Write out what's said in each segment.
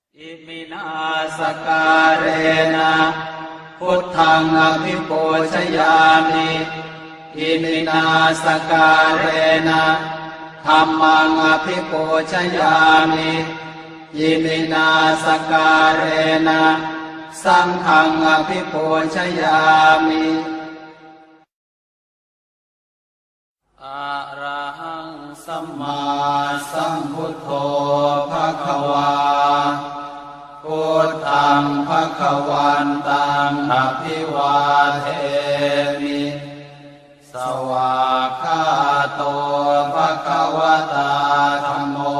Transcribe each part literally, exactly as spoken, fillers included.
Iminā sakkārena buddhaṃ abhipūjayāmi. Iminā sakkārena dhammaṃ abhipūjayāmi. Iminā sakkārena saṅghaṃ abhipūjayāmi. Arahaṃ sammāsambuddho bhagavā. Buddhaṃ bhagavantaṃ abhivādemi. Svākkhāto bhagavatā dhammo.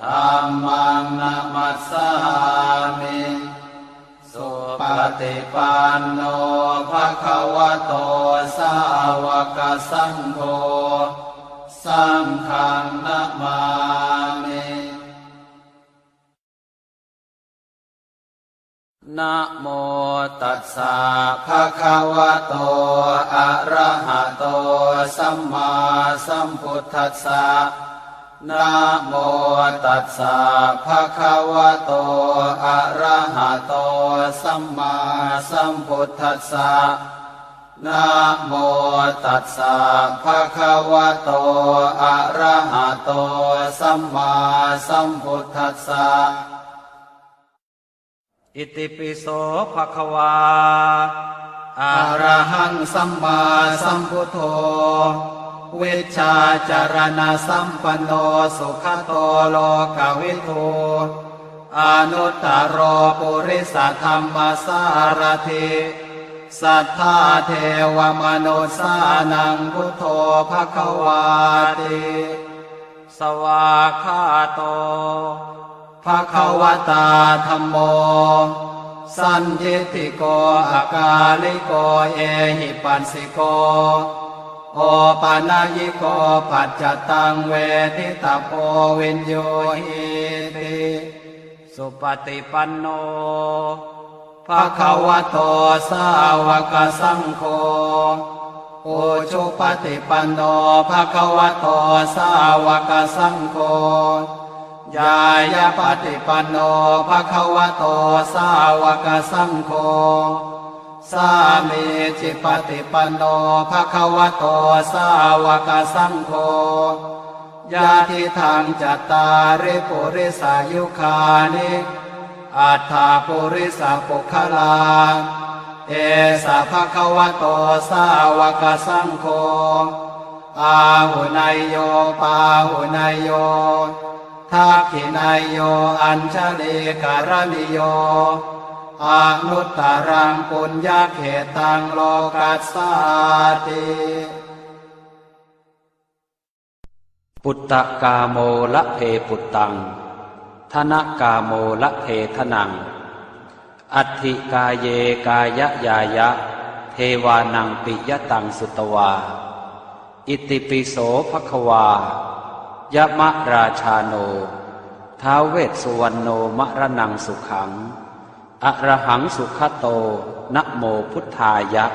Dhammaṃ namassāmi. Supaṭipanno bhagavato sāvakasaṅgho. Saṅghaṃ namāmi. Namo tassa bhagavato arahato sammāsambuddhassa. Namo tassa bhagavato arahato sammāsambuddhassa. Namo tassa bhagavato arahato sammāsambuddhassa. Itipi so bhagavā arahaṃ sammāsambuddho vijjācaraṇasampanno sugato lokavidū anuttaro purisadammasārathi satthā devamanussānaṃ buddho bhagavāti. Svākkhāto bhagavatā dhammo sandiṭṭhiko akāliko ehipassiko opanayiko paccattaṃ veditabbo viññūhīti. Supaṭipanno bhagavato sāvakasaṅgho ujupaṭipanno bhagavato sāvakasaṅgho ñāyapaṭipanno bhagavato sāvakasaṅgho sāmīcipaṭipanno bhagavato sāvakasaṅgho yadidaṃ cattāri purisayugāni aṭṭha purisapuggalā esa bhagavato sāvakasaṅgho āhuneyyo pāhuneyyo dakkhiṇeyyo añjalikaraṇīyo anuttaraṃ puññakkhettaṃ lokassāti. Puttakāmo labhe puttaṃ, dhanakāmo labhe dhanaṃ, atthi kāye kāyañāya, devānaṃ piyataṃ sutvā. Itipi so bhagavā, yamarājāno, ท้าว vessuvaṇṇo, maraṇaṃ sukhaṃ, arahaṃ sugato, namo buddhāya.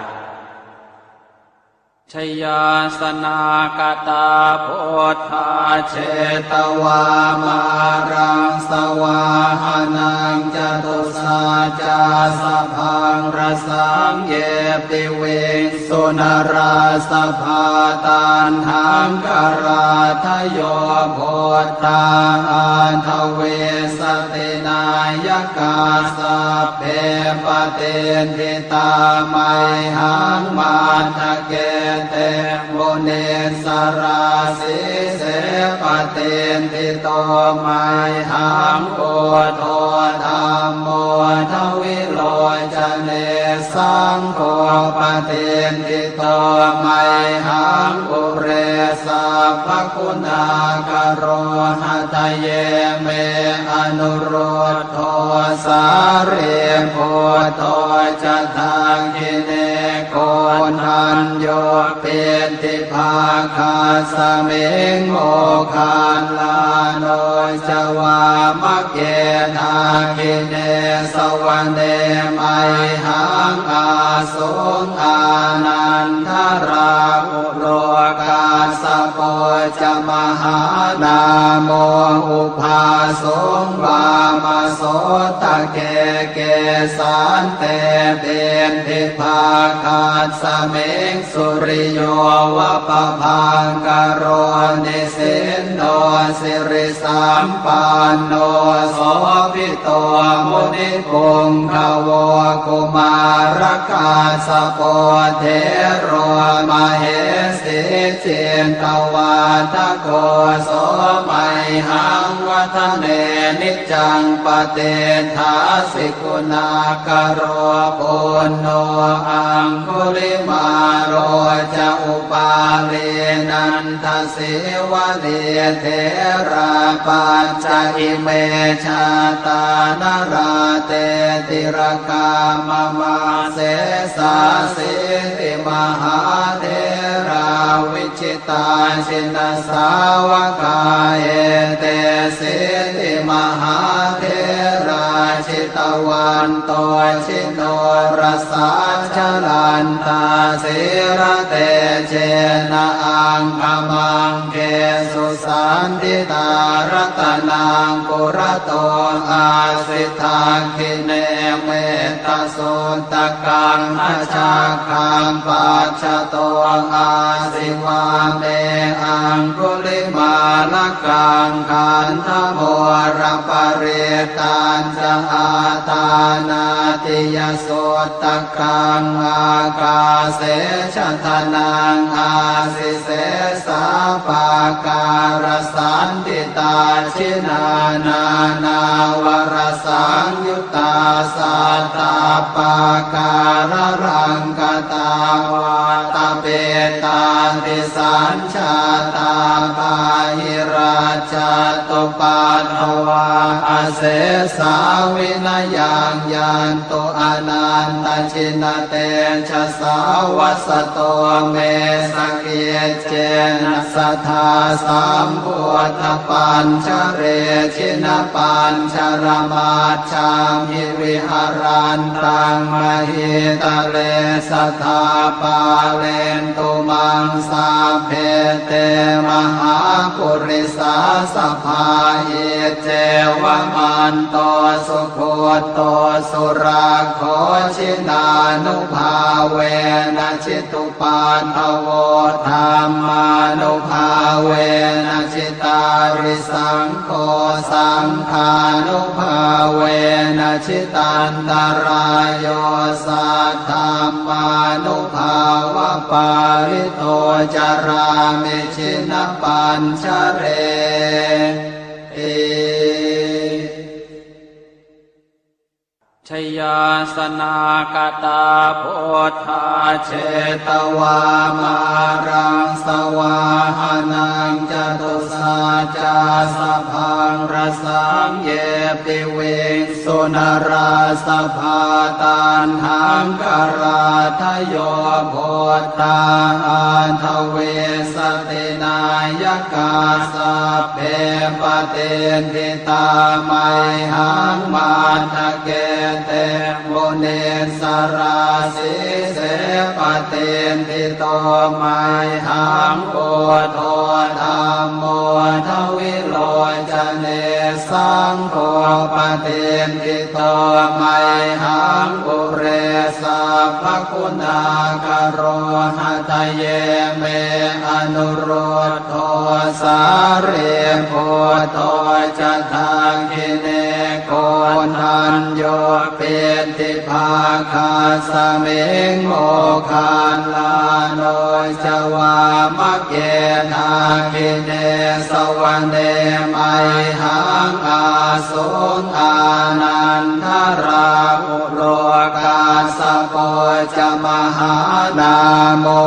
Jayāsanāgatā buddhā, jetvā māraṃ savāhanaṃ, catusaccāsabhaṃ rasaṃ, ye piviṃsu narāsabhā. Taṇhaṅkarādayo buddhā, aṭṭhavīsati nāyakā, sabbe patiṭṭhi tā mayhaṃ, matthake te munissarā. Sīse patiṭṭhito mayhaṃ, buddho dhammo dvilocane, saṅgho patiṭṭhito mayhaṃ, ure sabbaguṇākaro. Hadaye me anurud dho, sārīputto ca dakkhiṇe, koṇḍañño piṭṭhibhāgasmiṃ, moggallāno ca vāmake. Dakkhiṇe savane mayhaṃ, āsuṃ ānandarāhulo, Kassapo ca Mahānāmo ubhāsuṃ vāmasotake. Kesante piṭṭhibhāgasmiṃ suriyo va pabhaṅkaro, nisinno sirisampanno sobhi to munipuṅgavo. Kumārakassapo thero mahesī cittavādako, so mayhaṃ vadane niccaṃ patiṭṭhāsi guṇākaro. Puṇṇo aṅgulimālo ca upālī nanda sīvalī, therā pañca ime jātā nalāṭe tilakā mama. Sesāsīti mahātherā vijitā jinasāvakā, etesīti mahātherā jitavanto ji norasā, jalantā sīlatejena aṅgamaṅgesu saṇṭhitā. Ratanaṃ purato āsi dakkhiṇe mettasuttakaṃ, dhajaggaṃ pacchato āsi vāme aṅgulimālakaṃ. Khandhamoraparittañ ca āṭānāṭiyasuttakaṃ, ākāse chadanaṃ āsi sesā pākārasaṇṭhitā. Jinānānāvarasaṃyuttā sattappākāralaṅkatā, vātapittādisañ jātā bāhirajjhattupaddavā, asesā vinayaṃ yantu anantajinatejasā. Vasato me sakiccena sadā sambuddhapañjare, jinapañjaramaj jhamhi viharantaṃ mahītale, sadā pālentu maṃ sabbe te mahāpurisāsabhā. Iccevamanto sugutto surakkho, jinānubhāvena jitu paddavo, dhammānubhāvena jitārisaṅgho, saṅghānubhāvena jitantarāyo, saddhammānubhāvapālito carāmi jinapañjareti. Jayāsanāgatā buddhā jetvā māraṃ savāhanaṃ, catusaccāsabhaṃ rasaṃ ye piviṃsu narāsabhā. Taṇhaṅkarādayo buddhā aṭṭhavīsati nāyakā, sabbe patiṭṭhi tā mayhaṃ matthake te munissarā. Sīse patiṭṭhito mayhaṃ buddho dhammo dvilocane, saṅgho patiṭṭhito mayhaṃ ure sabbaguṇākaro. Hadaye me anurud dho sārīputto ca dakkhiṇe, koṇḍañño piṭṭhibhāgasmiṃ moggallāno ca vāmake. Dakkhiṇe savane mayhaṃ āsuṃ ānandarāhu lo, kassapo ca mahānāmo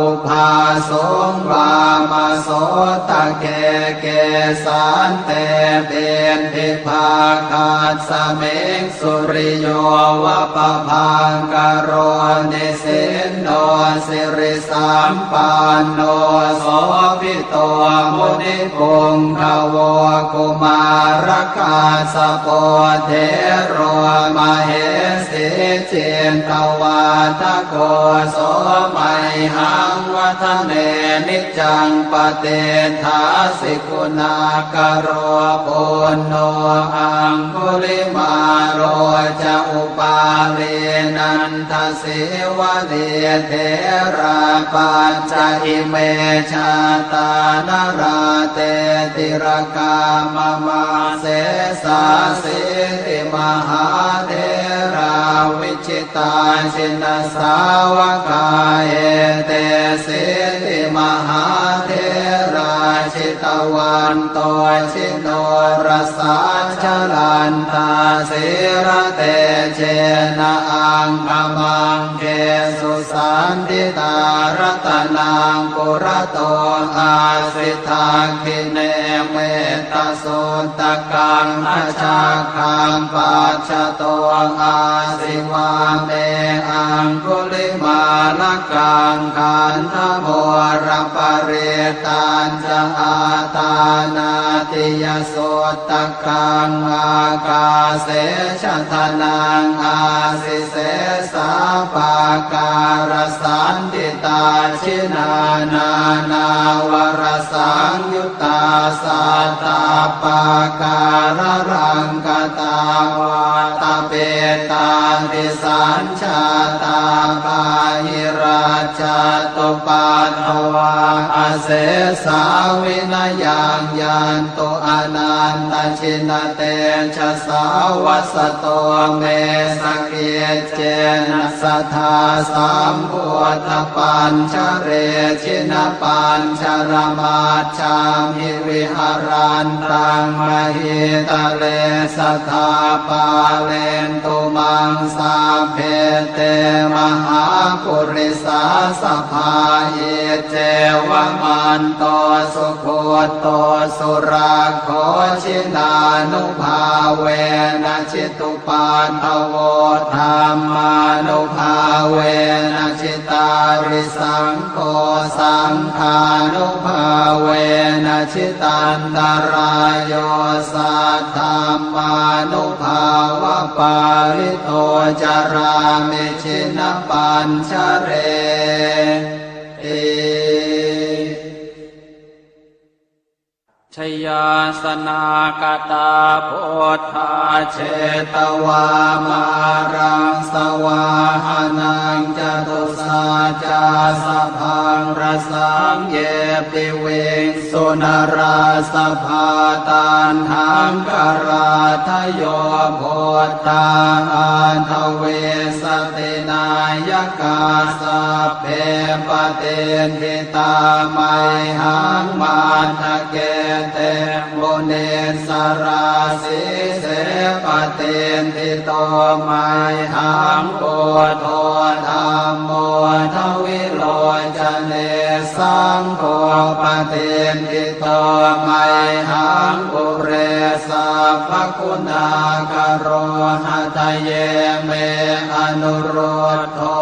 ubhāsuṃ vāmasotake. Kesante piṭṭhibhāgasmiṃ suriyo va pabhaṅkaro, nisinno sirisampanno sobhi to munipuṅgavo. Kumārakassapo thero mahesī cittavā atthako so mayhaṃ vadane niccaṃ patiṭṭhāsi guṇākaro. Puṇṇo aṅgulimālo ca upālī nandasīvalī therā pañca ime jātā nalāṭe tilakā mama. Sesāsīti mahātherā viji tā jinasāvakā etesīti mahātherā jitavanto jinorasā jalantā sīlatejena aṅgamaṅgesu saṇṭhitā. Ratanaṃ purato āsi dakkhiṇe metta suttakaṃ dhajaggaṃ pacchato āsi vāme aṅgulimālakaṃ. Khandhamoraparittañca āṭānāṭiyasuttakaṃ ākāse chadanaṃ āsi sesā pākārasaṇṭhitā. Jinā nānāvarasaṃyu ttā sattappākāralaṅkatā vātapittādisañjātā bāhirajjhattupaddavā asesā vinayaṃ yantu anantajinatejasā. Vasato me sakic cena sadā sambuddhapañjare jinapañjaramajjhamhi viharantaṃ mahītale sadā pālentu maṃ sabbe te mahāpurisāsabhā. Iccevamanto sugutto surakkho jinānubhāvena jitu paddavo dhammānubhāvena jitārisaṅgho saṅghānubhāvena jitantarāyo saddhammānubhāvapālito carāmi jinapañjareti. Jayāsanākatā buddhā jetvā māraṃ savāhanaṃ catusaccāsabhaṃ rasaṃ ye piviṃsu narāsabhā. Taṇhaṅkarādayo buddhā aṭṭhavīsati nāyakā sabbe patiṭṭhi tā mayhaṃ matthake te munissarā. Sīse patiṭṭhito mayhaṃ buddho dhammo dvilocane saṅgho patiṭṭhito mayhaṃ ure sabbaguṇākaro. Hadaye me anurud dho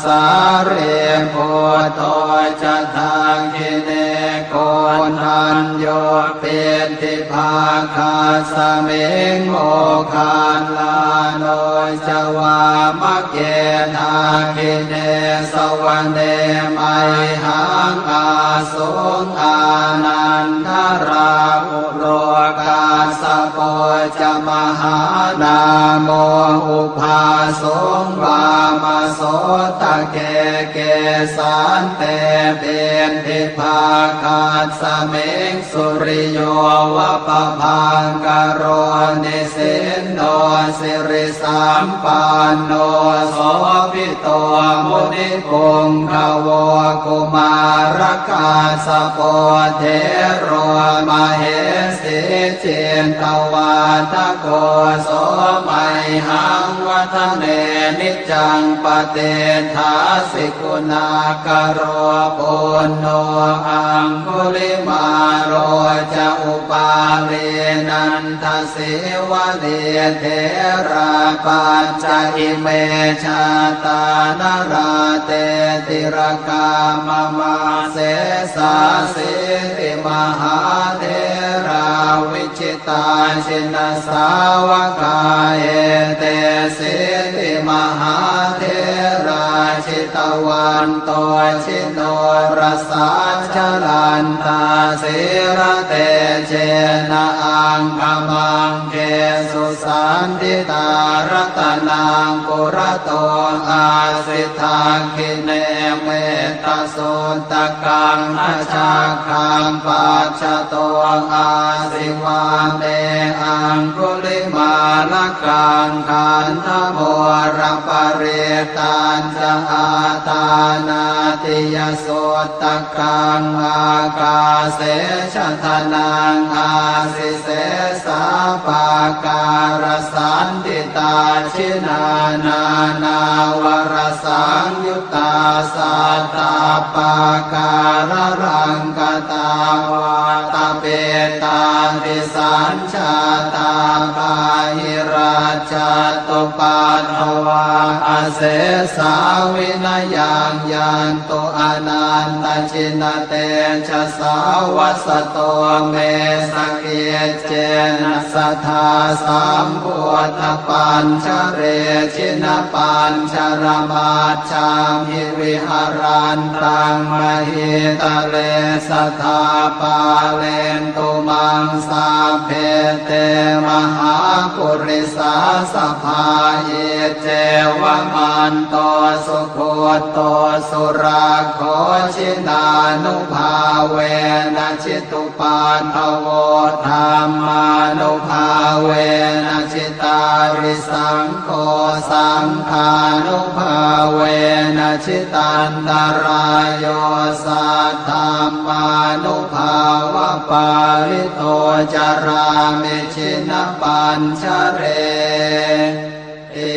sārīputto ca dakkhiṇe koṇḍañño piṭṭhibhāgasmiṃ moggallāno ca vāmake. Dakkhiṇe savane mayhaṃ āsuṃ ānandarāhu lo kassapo ca mahānāmo ubhāsuṃ vāmasotake. Kesante piṭṭhibhāgasmiṃ suriyo va pabhaṅkaro nisinno siri sampanno sobhito munipuṅgavo. Kumārakassapo thero mahesī cittavādako so mayhaṃ vadane niccaṃ patiṭṭhāsi guṇākaro. Puṇṇo aṅgulimālo ca upālī nanda sīvalī therā pañca ime jātā nalāṭe tilakā mama. Sesāsīti mahātherā vijitā jinasāvakā etesīti mahātherā vanto jinorasā, jalantā sīlatejena aṅgamaṅgesu saṇṭhitā. Ratanaṃ purato āsi, dakkhiṇe mettasuttakaṃ, dhajaggaṃ pacchato āsi, vāme aṅgulimālakaṃ. Khandhamoraparittañ ca āṭānāṭiyasuttakaṃ, ākāse chadanaṃ āsi, sesā pākārasaṇṭhitā. Jinā nānāvarasaṃyuttā sattappākāralaṅkatā, vātapittādisañ jātā bāhirajjhattupaddavā, asesā vinayaṃ yantu anantajinatejasā. Vasato me sakiccena sadā sambuddhapañjare, jinapañjaramaj jhamhi viharantaṃ mahītale, sadā pālentu maṃ sabbe te mahāpurisāsabhā. Iccevamanto sugutto surakkho, jinānubhāvena jitu paddavo, dhammānubhāvena jitārisaṅgho, saṅghānubhāvena jitantarāyo, saddhammānubhāvapālito carāmi jinapañjareti.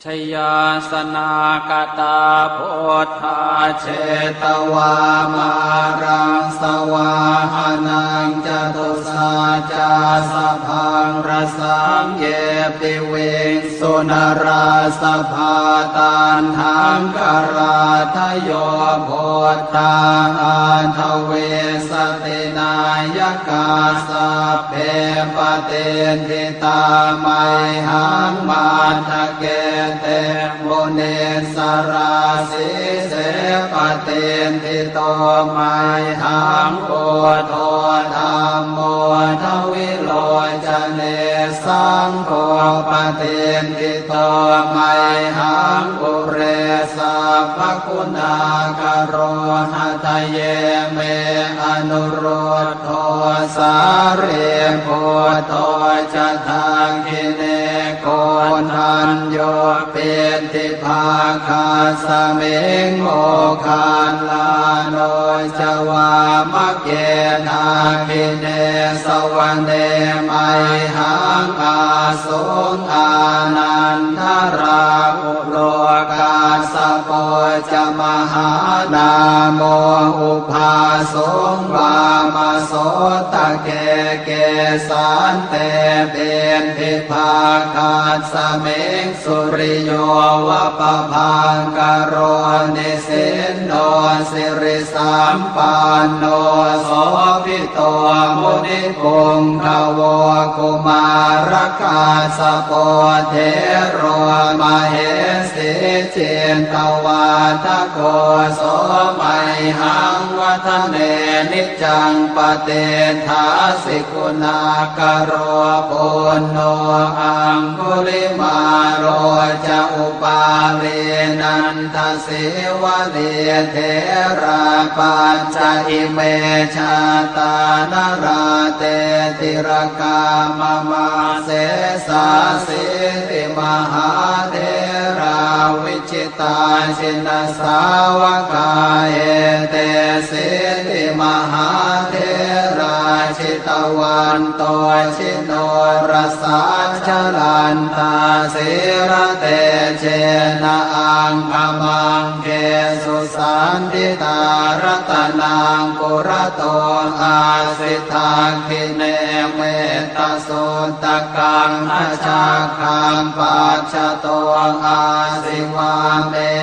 Jayāsanākatā buddhā jetvā māraṃ savāhanaṃ, catusaccāsabhaṃ rasaṃ ye piviṃsu narāsabhā. Taṇhaṅkarādayo buddhā aṭṭhavīsati nāyakā, sabbe patiṭṭhi tā mayhaṃ matthake te munissarā. Sīse patiṭṭhito mayhaṃ buddho dhammo dvilocane, saṅgho patiṭṭhito mayhaṃ ure sabbaguṇākaro. Hadaye me anurud dho sārīputto ca dakkhiṇe, koṇḍañño piṭṭhibhāgasmiṃ moggallāno ca vāmake. Dakkhiṇe savane mayhaṃ āsuṃ ānandarāhu lo, kassapo ca mahānāmo ubhāsuṃ vāmasotake. Kesante piṭṭhibhāgasmiṃ suriyo va pabhaṅkaro, nisinno siri sampanno sobhito munipuṅgavo. Kumārakassapo thero mahesī cittavādako, so mayhaṃ vadane niccaṃ patiṭṭhāsi guṇākaro. Puṇṇo aṅgulimālo ca upālī nanda sīvalī, therā pañca ime jātā nalāṭe tilakā mama. Sesāsīti mahātherā vijitā jinasāvakā, etesīti mahātherā jitavanto ji norasā, jalantā sīlatejena aṅgamaṅgesu saṇṭhitā. Ratanaṃ purato āsi, dakkhiṇe mettasuttakaṃ, dhajaggaṃ pacchato āsi, vāme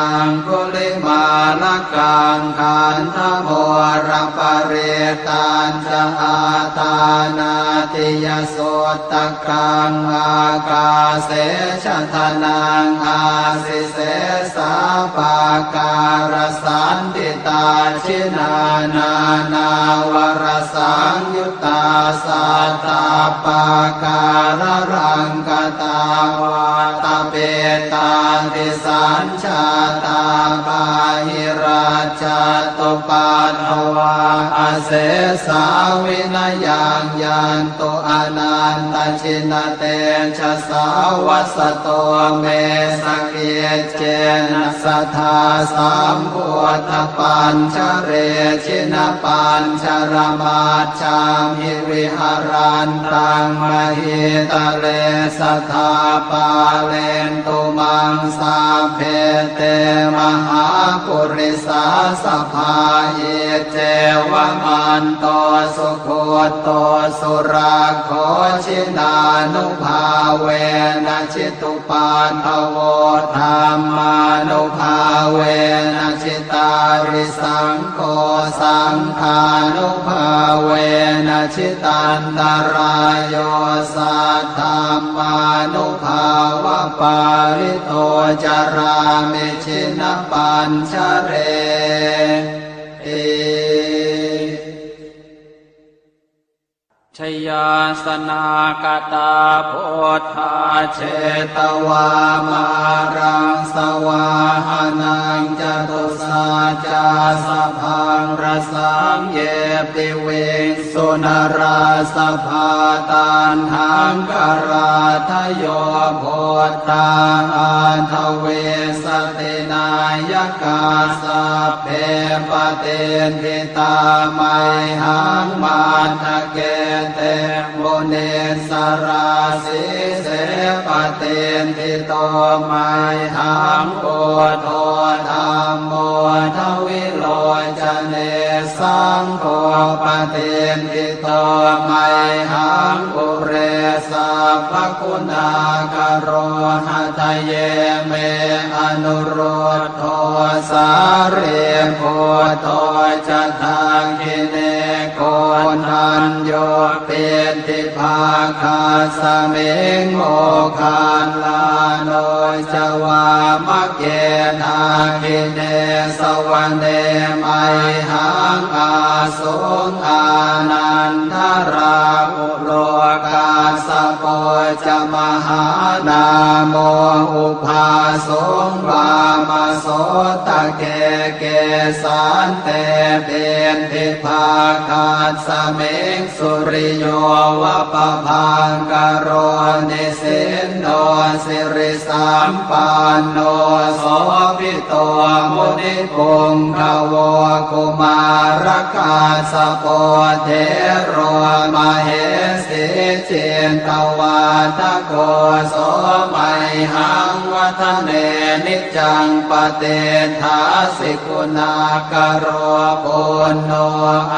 aṅgulimālakaṃ. Khandhamoraparittañ ca Āṭānāṭiyasuttakaṃ ākāse chadanaṃ āsi, sesā pākārasaṇṭhitā. Jinānānāvarasaṃyuttā sattappākāralaṅkatā, vātapittādisañ jātā bāhirajjhattupaddavā, asesā vinayaṃ yantu anantajinatejasā. Vasato me sakiccena sadā sambuddhapañjare, jinapañjaramaj jhamhi viharantaṃ mahītale, sadā pālentu maṃ sabbe te mahāpurisāsabhā. Iccevamanto sugutto surakkho, jinānubhāvena jitu paddavo, dhammānubhāvena jitārisaṅgho, saṅghānubhāvena jitantarāyo, saddhammānubhāvapālito carāmi jinapañjareti. Jayāsanāgatā buddhā jetvā māraṃ savāhanaṃ, catusaccāsabhaṃ rasaṃ ye piviṃsu narāsabhā. Taṇhaṅkarādayo buddhā aṭṭhavīsati nāyakā, sabbe patiṭṭhi tā mayhaṃ matthake te munissarā. Sīse patiṭṭhito mayhaṃ buddho dhammo dvilocane, saṅgho patiṭṭhito mayhaṃ ure sabbaguṇākaro. Hadaye me anurud dho sārīputto ca dakkhiṇe, koṇḍañño piṭṭhibhāgasmiṃ moggallāno ca vāmake. Dakkhiṇe savane mayhaṃ āsuṃ ānandarāhu lo, kassapo ca mahānāmo ubhāsuṃ vāmasotake. Kesante piṭṭhibhāgasmiṃ suriyo va pabhaṅkaro, nisinno siri sampanno sobhito munipuṅgavo. Kumārakassapo thero mahesī cittavādako, so mayhaṃ vadane niccaṃ patiṭṭhāsi guṇākaro. Puṇṇo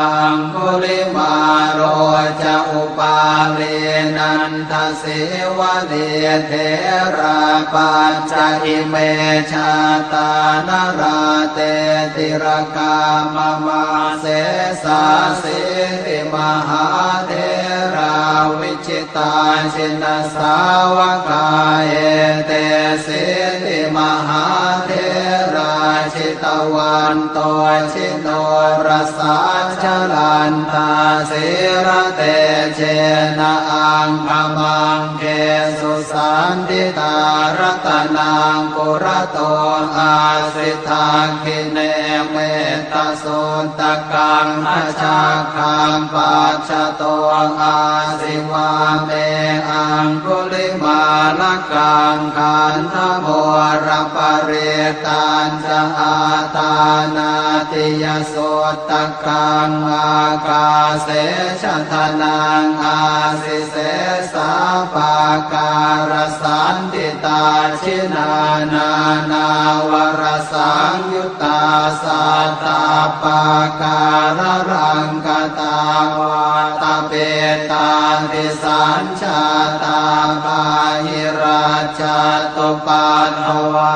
aṅgulimālo ca upālī nanda sīvalī, therā pañca ime jātā nalāṭe tilakā mama. Sesāsīti mahātherā vijitā jinasāvakā, etesīti mahātherā jitavanto ji norasā, jalantā sīlatejena aṅgamaṅgesu saṇṭhitā. Ratanaṃ purato āsi dakkhiṇe mettasuttakaṃ, dhajaggaṃ pacchato āsi vāme aṅgulimālakaṃ. Khandhamoraparittañ ca āṭānāṭiyasuttakaṃ, ākāse chadanaṃ āsi sesā pākārasaṇṭhitā. Jinānānāvarasaṃyuttā sattappākāralaṅkatā, vātapittādisañ jātā bāhi Rajjhattupaddavā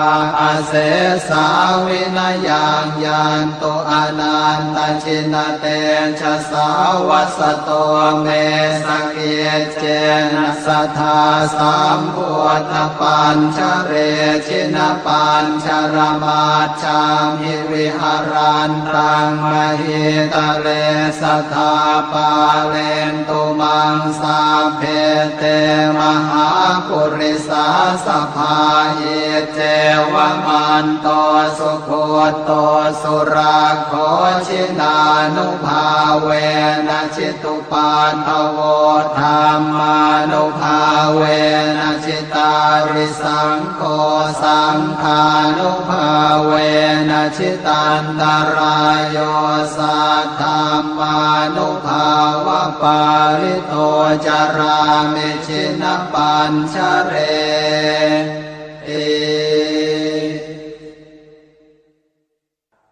asesā vinayaṃ yantu anantajinatejasā. Vasato me sakiccena sadā sambuddhapañjare, jinapañjaramajjhamhi viharantaṃ mahītale, sadā pālentu maṃ sabbe te mahāpurisāsabhā. Iccevamanto sugutto surakkho, jinānubhāvena jitupaddavo, dhammānubhāvena jitārisaṅ gho, saṅghānubhāvena jitantarāyo, saddhammānubhāvapālito carāmi jinapañjareti.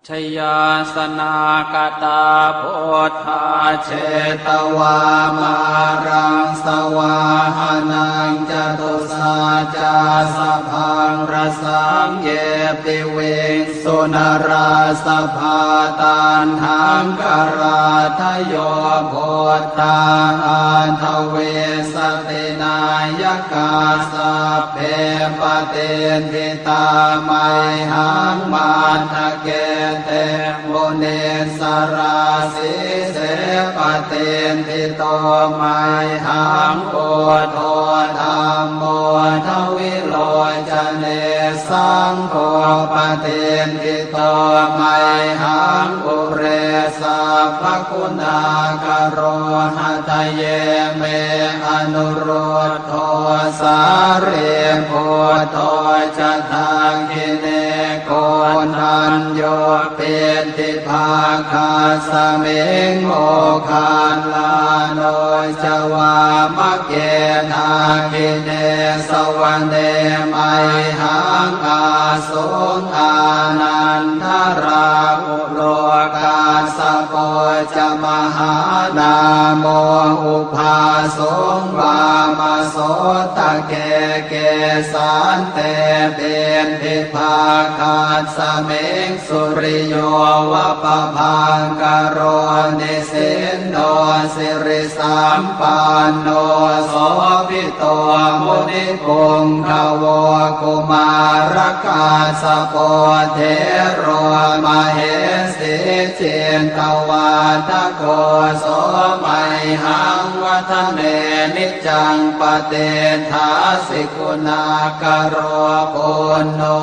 Jayāsanākatā buddhā jetvā māraṃ savāhanaṃ, catusaccāsabhaṃ rasaṃ ye piviṃsu narāsabhā. Taṇhaṅkarādayo buddhā aṭṭhavīsati nāyakā, sabbe patiṭṭhi tā mayhaṃ matthake te munissarā. Sīse patiṭṭhito mayhaṃ buddho dhammo dvilocane, saṅgho patiṭṭhito mayhaṃ ure sabbaguṇākaro. Hadaye me anurud dho sārīputto ca dakkhiṇe, koṇḍañño piṭṭhibhāgasmiṃ moggallāno ca vāmake. Dakkhiṇe savane mayhaṃ ā suṃ ānandarāhulo, kassapo ca mahānāmo ubhāsuṃ vāmasotake. Kesante piṭṭhibhāgasmiṃ suriyo va pabhaṅkaro, nisinno siri sampanno sobhito munipuṅgavo. Kumārakassapo thero mahesī cittavādako, so mayhaṃ vadane niccaṃ patiṭṭhāsi guṇākaro. Puṇṇo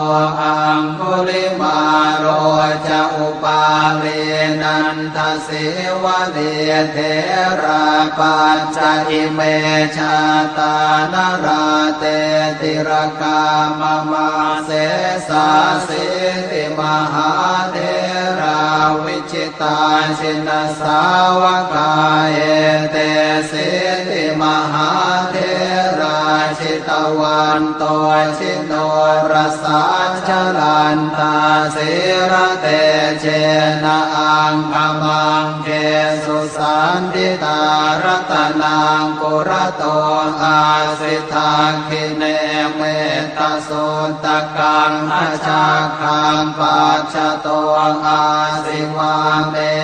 aṅgulimālo ca upālī nanda sīvalī, therā pañca ime jātā nalāṭe tilakā mama. Sesāsīti mahātherā vijitā jinasāvakā, etesīti mahātherā jitavanto jinorasā, jalantā sīlatejena aṅgamaṅgesu saṇṭhitā. Ratanaṃ purato āsi dakkhiṇe mettasuttakaṃ, dhajaggaṃ pacchato āsi vāme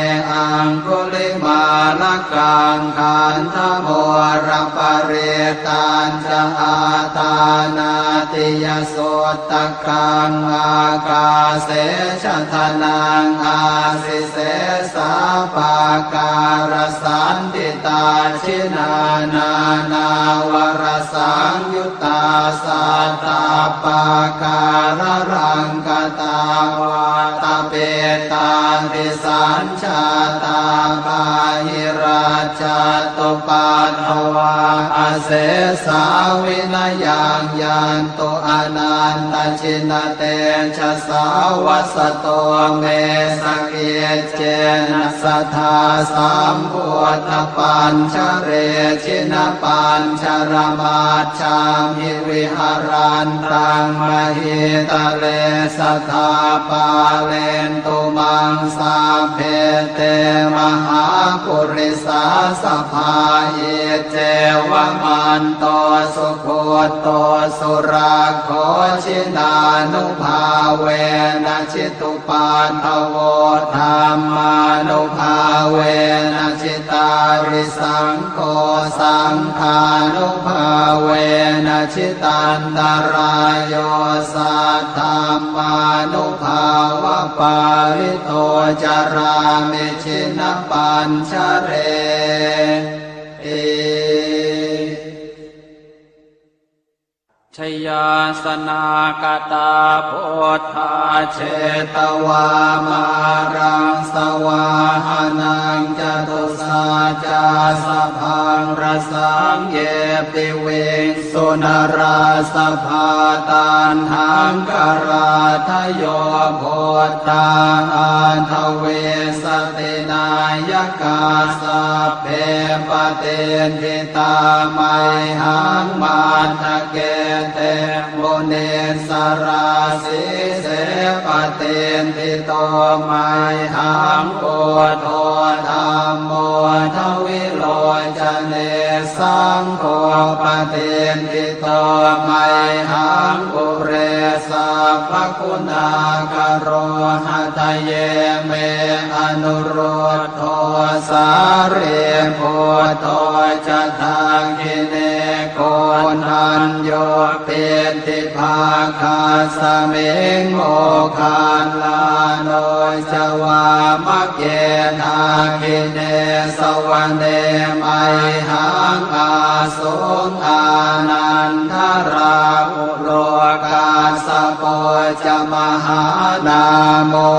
aṅgulimālakaṃ. Khandhamoraparittañ ca āṭānāṭiyasuttakaṃ, ākāse chadanaṃ āsi sesā pākārasaṇṭhitā. Jinā nānāvarasaṃyuttā sattappākāralaṅkatā, vātapittādisañ jātā bāhirajjhattupaddavā, asesā vinayaṃ yantu anantajinatejasā. Vasato me sakiccena sadā sambuddhapañjare, jinapañjaramaj jhamhi viharantaṃ mahītale, sadā pālentu maṃ sabbe te mahāpurisāsabhā. Iccevamanto vamanto sugutto surakkho, jinānubhāvena jitupaddavo, dhammānubhāvena jitārisaṅgho, saṅghānubhāvena jitantarāyo, saddhammānubhāvapālito carāmi jinapañjareti. Jayāsanākatā buddhā jetvā māraṃ savāhanaṃ, catusaccāsabhaṃ rasaṃ ye piviṃsu narāsabhā. Taṇhaṅkarādayo buddhā aṭṭhavīsati nāyakā, sabbe patiṭṭhi tā mayhaṃ matthake te munissarā. Sīse patiṭṭhito mayhaṃ buddho dhammo dvilocane, saṅgho patiṭṭhito mayhaṃ ure sabbaguṇākaro. Hadaye me anurud dho sārīputto ca dakkhiṇe, koṇḍañño piṭṭhibhāgasmiṃ moggallāno ca vāmake. Dakkhiṇe savane mayhaṃ ā suṃ ānandarāhulo, kassapo ca mahānāmo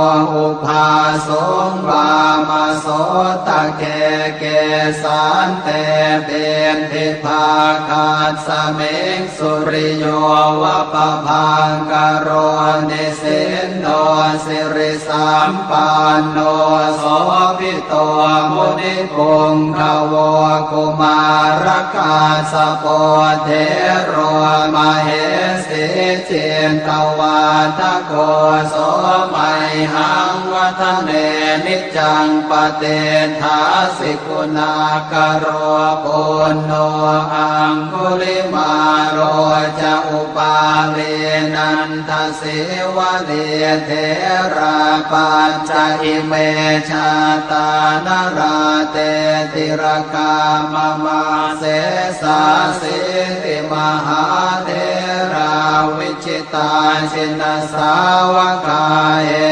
ubhāsuṃ vāmasotake. Kesante piṭṭhibhāgasmiṃ suriyo va pabhaṅkaro, nisinno siri sampanno sobhito munipuṅgavo. Kumārakassapo thero mahesī cittavādako, so mayhaṃ vadane niccaṃ patiṭṭhāsi guṇākaro. Puṇṇo aṅgulimālo ca upālī nanda sīvalī, therā pañca ime jātā nalāṭe tilakā mama. Sesāsīti mahātherā vijitā jinasāvakā,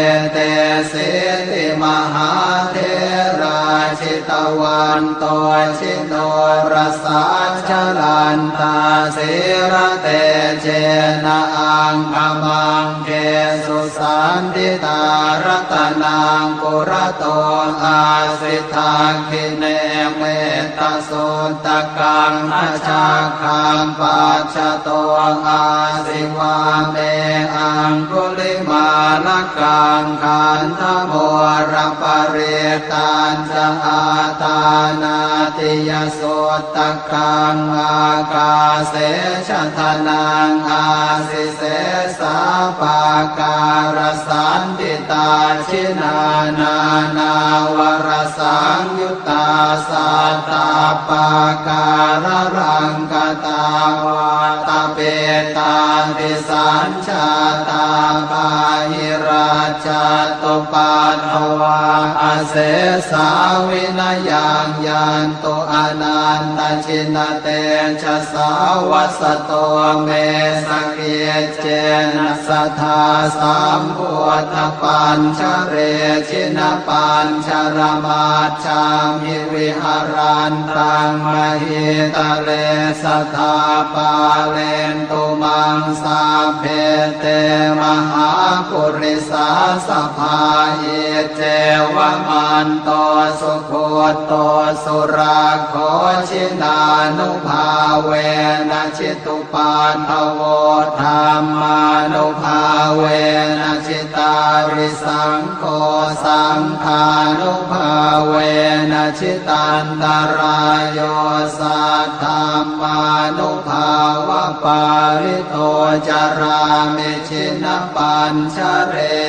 etesīti mahātherā jitavanto ji norasā, jalantā sīlatejena aṅgamaṅgesu saṇṭhitā. Ratanaṃ purato āsi dakkhiṇe mettasuttakaṃ, dhajaggaṃ pacchato āsi vāme aṅgulimālakaṃ. Khandhamoraparittañ ca āṭānāṭiyasuttakaṃ, ākāse chadanaṃ āsi sesā pākārasaṇṭhitā. Jinā nānāvarasaṃyuttā sattappākāralaṅkatā, vātapittādisañ jātā bāhirajjhattupaddavā, asesā vinayaṃ yantu anantajinatejasā. Vasato me sakiccena sadā sambuddhapañjare, jinapañjaramaj jhamhi viharantaṃ mahītale, sadā pālentu maṃ sabbe te mahāpurisāsabhā. Iccevamanto sugutto surakkho, jinānubhāvena jitu paddavo, dhammānubhāvena jitārisaṅgho, saṅghānubhāvena jitantarāyo, saddhammānubhāvapālito carāmi jinapañjareti.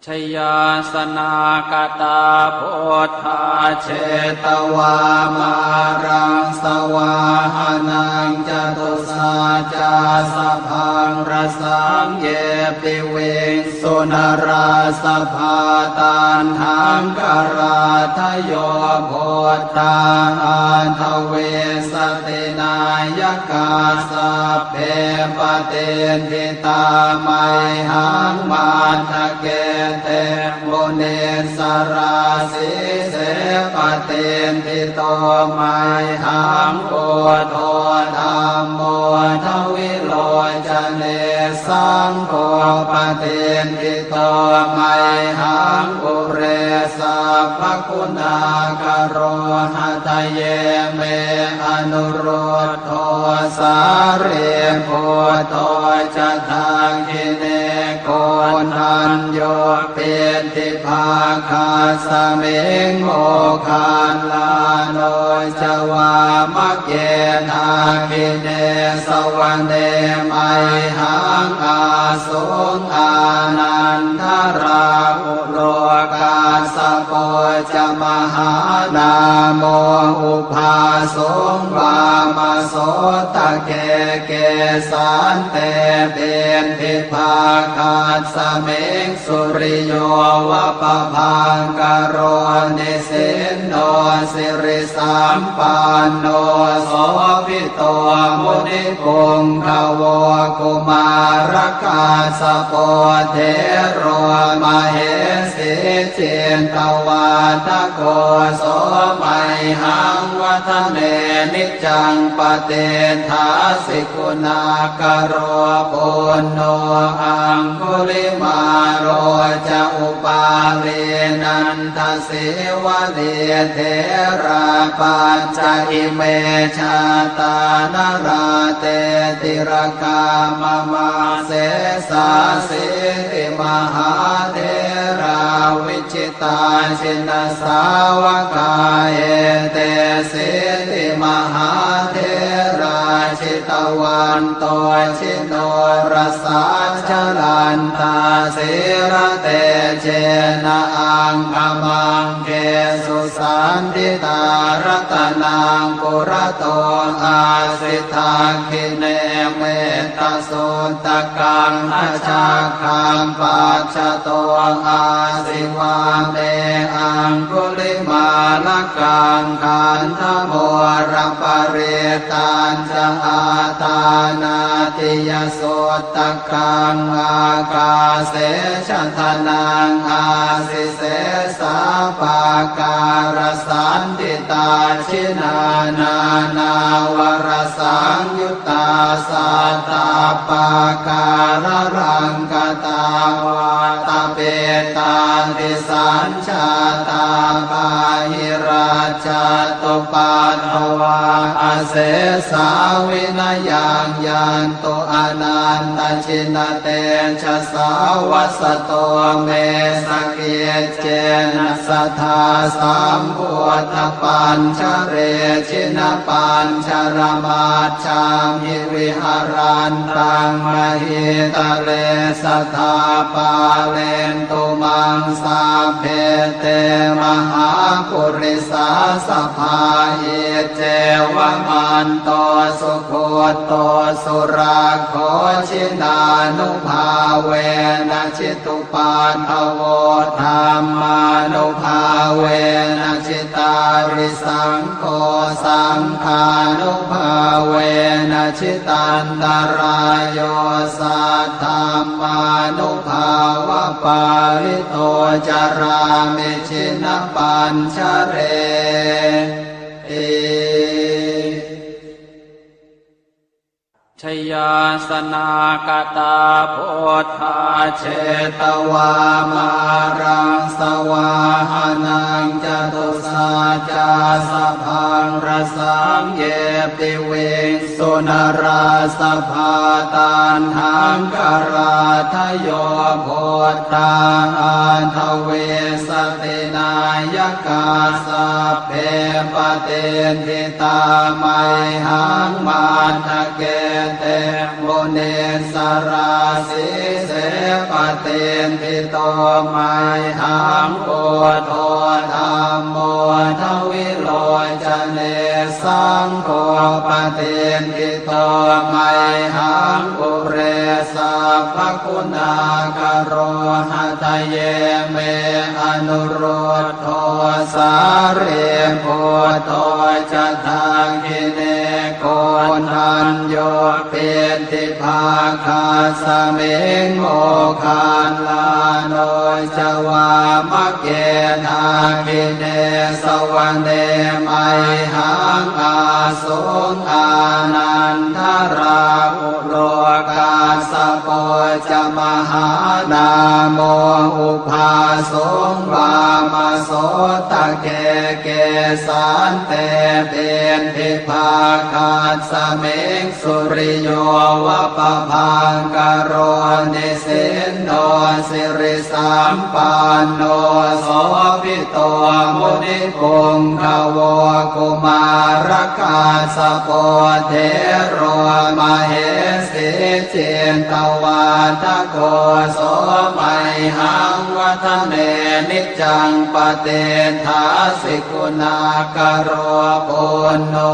Jayāsanāgatā buddhā jetvā māraṃ savāhanaṃ, catusaccāsabhaṃ rasaṃ ye piviṃsu narāsabhā. Taṇhaṅkarādayo buddhā aṭṭhavīsati nāyakā, sabbe patiṭṭhi tā mayhaṃ matthake te munissarā. Sīse patiṭṭhito mayhaṃ buddho dhammo dvilocane, saṅgho patiṭṭhito mayhaṃ ure sabbaguṇākaro. Hadaye me anurud dho sārīputto ca dakkhiṇe, koṇḍañño piṭṭhibhāgasmiṃ moggallāno ca vāmake. Dakkhiṇe savane mayhaṃ āsuṃ ānandarāhu lo, kassapo ca mahānāmo ubhāsuṃ vāmasotake. Kesante piṭṭhibhāgasmiṃ suriyo va pabhaṅkaro, nisinno siri sampanno sobhito munipuṅgavo. Kumārakassapo thero mahesī cittavādako, so mayhaṃ vadane niccaṃ patiṭṭhāsi guṇākaro. Puṇṇo aṅgulimālo ca upālī nanda sīvalī, therā pañca ime jātā nalāṭe tilakā mama. Sesāsīti mahātherā vijitā jinasāvakā, etesīti mahātherā jitavanto ji norasā, jalantā sīlatejena aṅgamaṅgesu saṇṭhitā. Ratanaṃ purato āsi dakkhiṇe mettasuttakaṃ, dhajaggaṃ pacchato āsi vāme aṅgulimālakaṃ. Khandhamoraparittañ ca āṭānāṭiyasuttakaṃ, ākāse chadanaṃ āsi sesā pākārasaṇṭhitā. Jinā nānāvarasaṃyuttā sattappākāralaṅkatā, vātapittādisañ jātā bāhirajjhattupaddavā, asesā vinayaṃ yantu anantajinatejasā. Vasato me sakiccena sadā sambuddhapañjare, jinapañjaramaj jhamhi viharantaṃ mahītale, sadā pālentu maṃ sabbe te mahāpurisāsabhā. Iccevamanto sugutto surakkho, jinānubhāvena jitu paddavo, dhammānubhāvena jitārisaṅgho, saṅghānubhāvena jitantarāyo, saddhammānubhāvapālito carāmi jinapañjareti. Jayāsanāgatā buddhā jetvā māraṃ savāhanaṃ, catusaccāsabhaṃ rasaṃ ye piviṃsu narāsabhā. Taṇhaṅkarādayo buddhā aṭṭhavīsati nāyakā, sabbe patiṭṭhi tā mayhaṃ matthake te munissarā. Sīse patiṭṭhito mayhaṃ buddho dhammo dvilocane, saṅgho patiṭṭhito mayhaṃ ure sabbaguṇākaro. Hadaye me anurud dho sārīputto ca dakkhiṇe, koṇḍañño piṭṭhibhāgasmiṃ moggallāno ca vāmake. Dakkhiṇe savane mayhaṃ āsuṃ ānandarāhu lo, kassapo ca mahānāmo ubhāsuṃ vāmasotake. Kesante piṭṭhibhāgasmiṃ suriyo va pabhaṅkaro, nisinno siri sampanno sobhito munipuṅgavo. Kumārakassapo thero mahesī cittavādako, so mayhaṃ vadane niccaṃ patiṭṭhāsi guṇākaro. Puṇṇo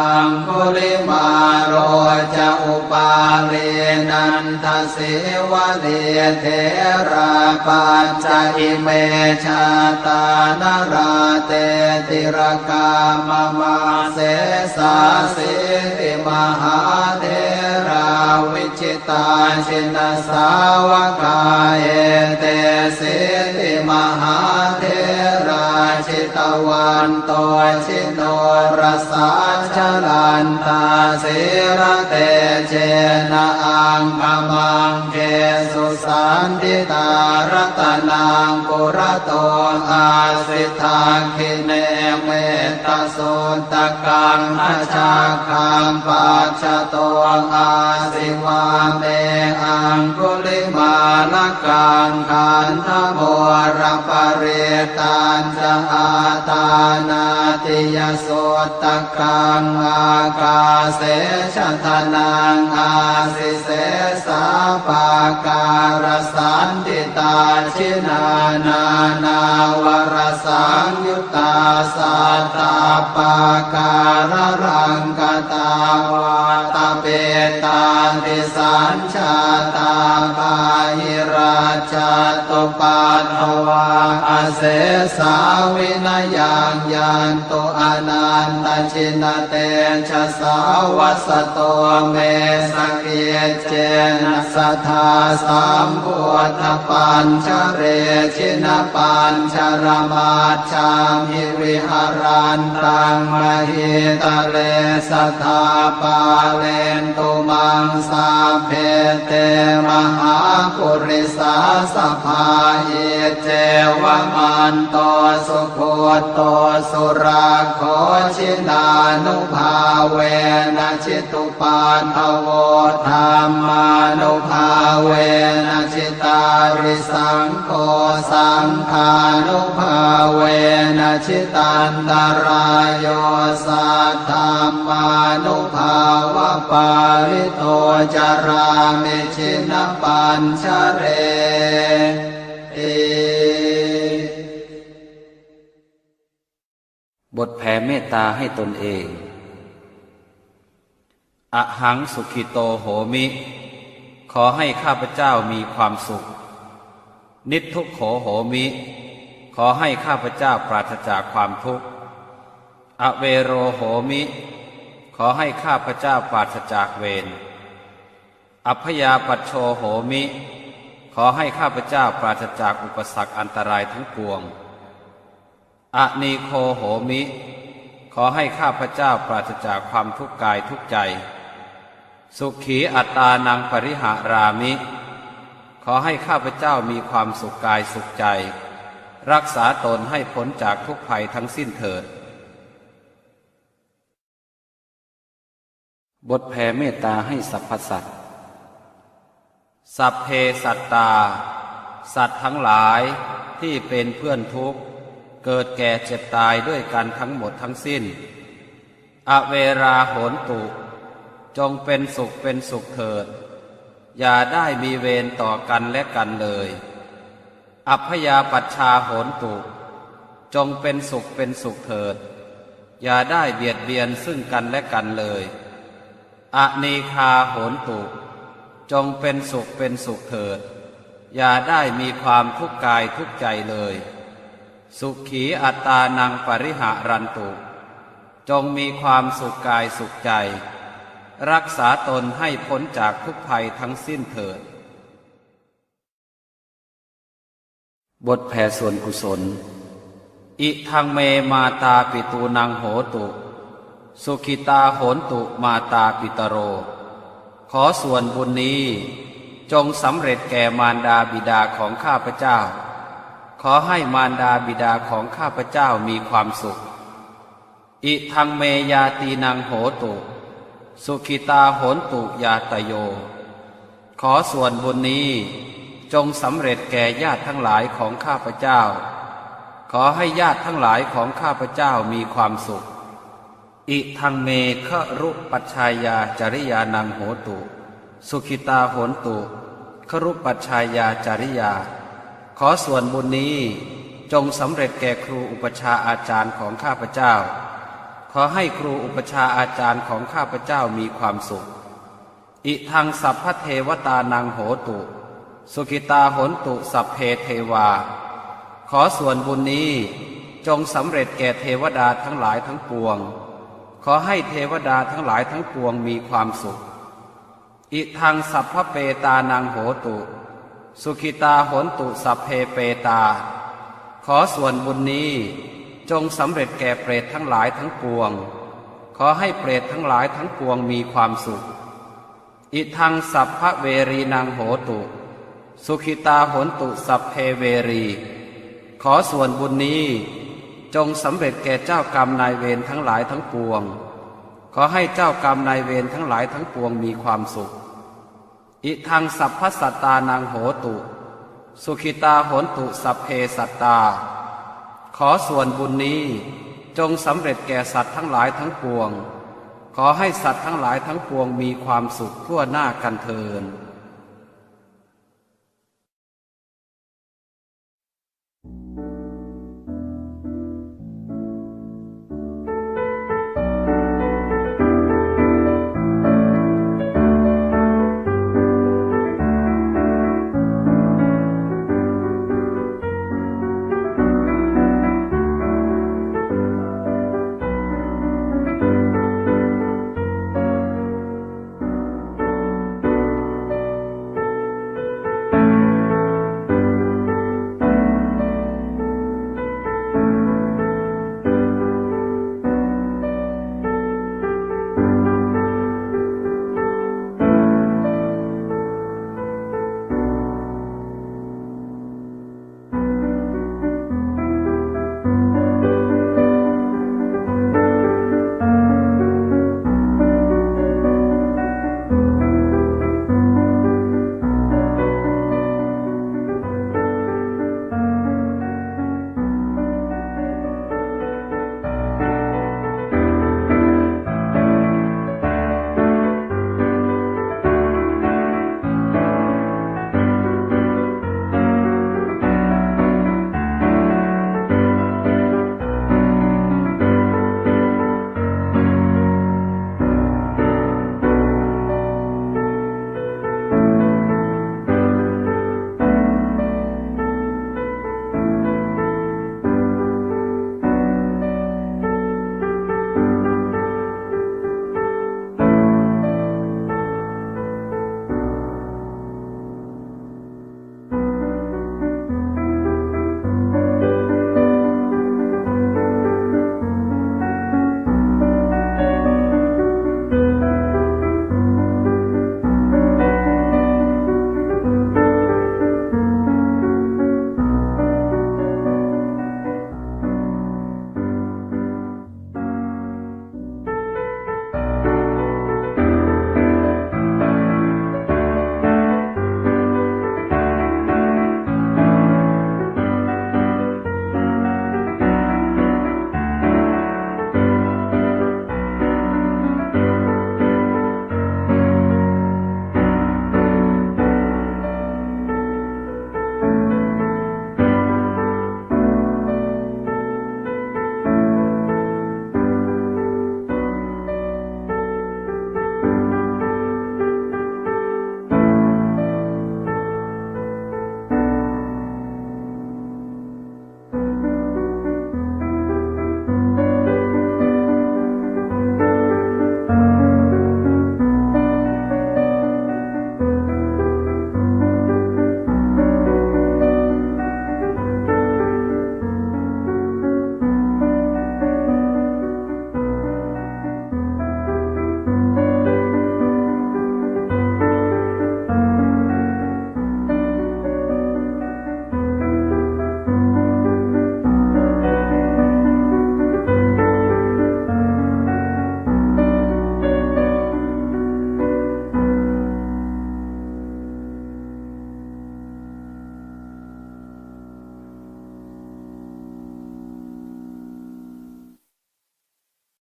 aṅgulimālo ca upālī nanda sīvalī, therā pañca ime jātā nalāṭe tilakā mama. Sesāsīti mahātherā vijitā jinasāvakā, etesīti mahātherā jitavanto ji norasā, jalantā sīlatejena aṅgamaṅgesu saṇṭhitā. Ratanaṃ purato āsi dakkhiṇe mettasuttakaṃ, dhajaggaṃ pacchato āsi vāme aṅgulimālakaṃ. Khandhamoraparittañ ca āṭānāṭiyasuttakaṃ, ākāse chadanaṃ āsi sesā pākārasaṇṭhitā. Jinā nānāvarasaṃyuttā sattappākāralaṅkatā, vātapittādisañ jātā bāhirajjhattupaddavā, asesā vinayaṃ yantu anantajinatejasā. Vasato me sakiccena sadā sambuddhapañjare, jinapañjaramaj jhamhi viharantaṃ mahītale, sadā pālentu maṃ sabbe te mahāpurisāsabhā. Iccevamanto sugutto surakkho, jinānubhāvena jitu paddavo, dhammānubhāvena jitārisaṅgho, saṅghānubhāvena jitantarāyo, saddhammānubhāvapālito carāmi jinapañjareti. บทแผ่เมตตาให้ตนเอง Ahaṃ sukhito homi ขอให้ข้าพเจ้ามีความสุข Niddukkho homi ขอให้ข้าพเจ้าปราศจากความทุกข์ Avero homi ขอให้ข้าพเจ้าปราศจากเวร Abyāpajjho homi ขอให้ข้าพเจ้าปราศจากอุปสรรคอันตรายทั้งปวง Anīgho homi ขอให้ข้าพเจ้าปราศจากความทุกข์กายทุกข์ใจ Sukhī attānaṃ pariharāmi ขอให้ข้าพเจ้ามีความสุขกายสุขใจ รักษาตนให้พ้นจากทุกข์ภัยทั้งสิ้นเถิด บทแผ่เมตตาให้สรรพสัตว์ Sabbe sattā สัตว์ทั้งหลายที่เป็นเพื่อนทุกข์ เกิดแก่เจ็บตายด้วยกันทั้งหมดทั้งสิ้น Averā hontu จงเป็นสุขเป็นสุขเถิด อย่าได้มีเวรต่อกันและกันเลย Abyāpajjhā hontu จงเป็นสุขเป็นสุขเถิด อย่าได้เบียดเบียนซึ่งกันและกันเลย Anīghā hontu จงเป็นสุขเป็นสุขเถิด อย่าได้มีความทุกข์กายทุกข์ใจเลย Sukhī attānaṃ pariharantu จงมีความสุขกายสุขใจ รักษาตนให้พ้นจากทุกข์ภัยทั้งสิ้นเถิด บทแผ่ส่วนกุศล Idaṃ me mātāpitūnaṃ hotu, sukhitā hontu mātāpitaro. ขอส่วนบุญนี้จงสำเร็จแก่มารดาบิดาของข้าพเจ้า ขอให้มารดาบิดาของข้าพเจ้ามีความสุข Idaṃ me ñātīnaṃ hotu, sukhitā hontu ñātayo. ขอส่วนบุญนี้จงสำเร็จแก่ญาติทั้งหลายของข้าพเจ้า ขอให้ญาติทั้งหลายของข้าพเจ้ามีความสุข Idaṃ me garūpajjhāyācariyānaṃ hotu, sukhitā hontu garūpajjhāyācariyā. ขอส่วนบุญนี้จงสำเร็จแก่ครูอุปัชฌาย์อาจารย์ของข้าพเจ้า ขอให้ครูอุปัชฌาย์อาจารย์ของข้าพเจ้ามีความสุข Idaṃ sabbadevatānaṃ hotu, sukhitā hontu sabbe devā. ขอส่วนบุญนี้จงสำเร็จแก่เทวดาทั้งหลายทั้งปวง ขอให้เทวดาทั้งหลายทั้งปวงมีความสุข Idaṃ sabbapetānaṃ hotu, sukhitā hontu sabbe petā. ขอส่วนบุญนี้จงสำเร็จแก่เปรตทั้งหลายทั้งปวง ขอให้เปรตทั้งหลายทั้งปวงมีความสุข Idaṃ sabbaverīnaṃ hotu, sukhitā hontu sabbe verī. ขอส่วนบุญนี้จงสำเร็จแก่เจ้ากรรมนายเวรทั้งหลายทั้งปวง ขอให้เจ้ากรรมนายเวรทั้งหลายทั้งปวงมีความสุข Idaṃ sabbasattānaṃ hotu, sukhitā hontu sabbe sattā. ขอส่วนบุญนี้จงสำเร็จแก่สัตว์ทั้งหลายทั้งปวง ขอให้สัตว์ทั้งหลายทั้งปวงมีความสุขทั่วหน้ากันเทอญ